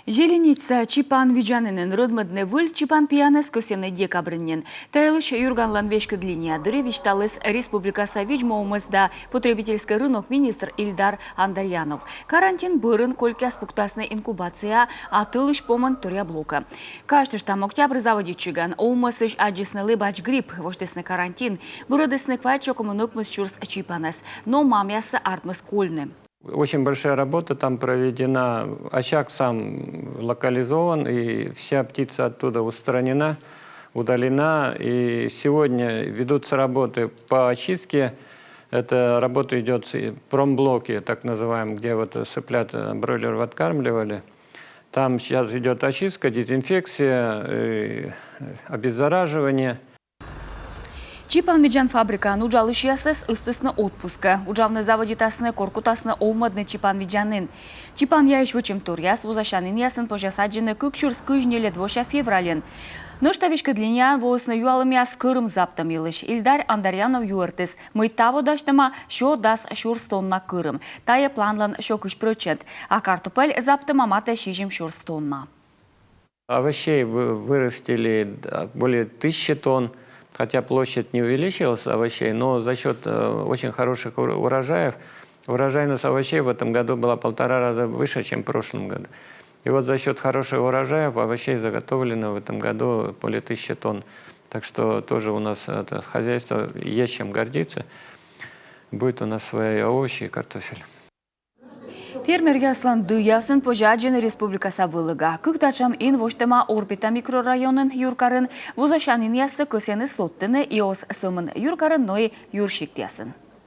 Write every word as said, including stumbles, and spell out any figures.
Зеленитса чипан видзанінын рӧдмӧдны выль чипан пиянӧс кӧсйӧны декабрын нин. Та йылысь «Юрганлӧн» веськыд линия дырйи висьталіс республикаса видз-му овмӧс да потребительскӧй рынок министр Ильдар Андарьянов. Карантин бӧрын колькъяс пуктасны инкубацияӧ, а тӧлысь помын торъя блокӧ. Казьтыштам, октябрь заводитчигӧн овмӧсысь аддзисны лэбач грипп, восьтісны карантин, бырӧдісны квайтсё комын ӧкмыс сюрс чипанӧс, но мамъяссӧ артмис кольны. Очень большая работа там проведена. Очаг сам локализован, и вся птица оттуда устранена, удалена. И сегодня ведутся работы по очистке. Эта работа идет в промблоке, так называемом, где вот цыплят, э, бройлеров откармливали. Там сейчас идет очистка, дезинфекция, э, обеззараживание. Чипан видзан фабрикаын уджалысьясӧс ыстісны отпускӧ. Уджавны заводитасны, кор кутасны овмӧдны чипан видзанін. Чипанъяысь вӧчӧмторъяс вузасянінъясын позяс аддзыны кык сюрс кызь нелӧд вося февральын. Нӧшта веськыд линияӧ воисны юалӧмъяс кӧрым заптӧм йылысь. Ильдар Андарьянов юӧртіс, мый таво дасьтӧма сё дас сюрс тонна кӧрым. Тайӧ планлӧн сё кызь прӧчент. А картупель заптӧма матӧ сизим сюрс тонна. Овощей вы-, вырастили, да, более тысячи тонн, хотя площадь не увеличилась овощей, но за счет, э, очень хороших ур-, урожаев, урожайность овощей в этом году была полтора раза выше, чем в прошлом году. И вот за счет хороших урожаев овощей заготовлено в этом году более тысячи тонн. Так что тоже у нас это хозяйство есть чем гордиться. Будет у нас свои овощи и картофель. Фермеръяслӧн дыясын позьӧ аддзыны республикаса вӧлӧга. Кык татшӧм ин восьтӧма Орбита микрорайонын, юркарын. Вузасянінъяссӧ кӧсйӧны содтыны и оз сӧмын юркарын, но и юрсиктъясын.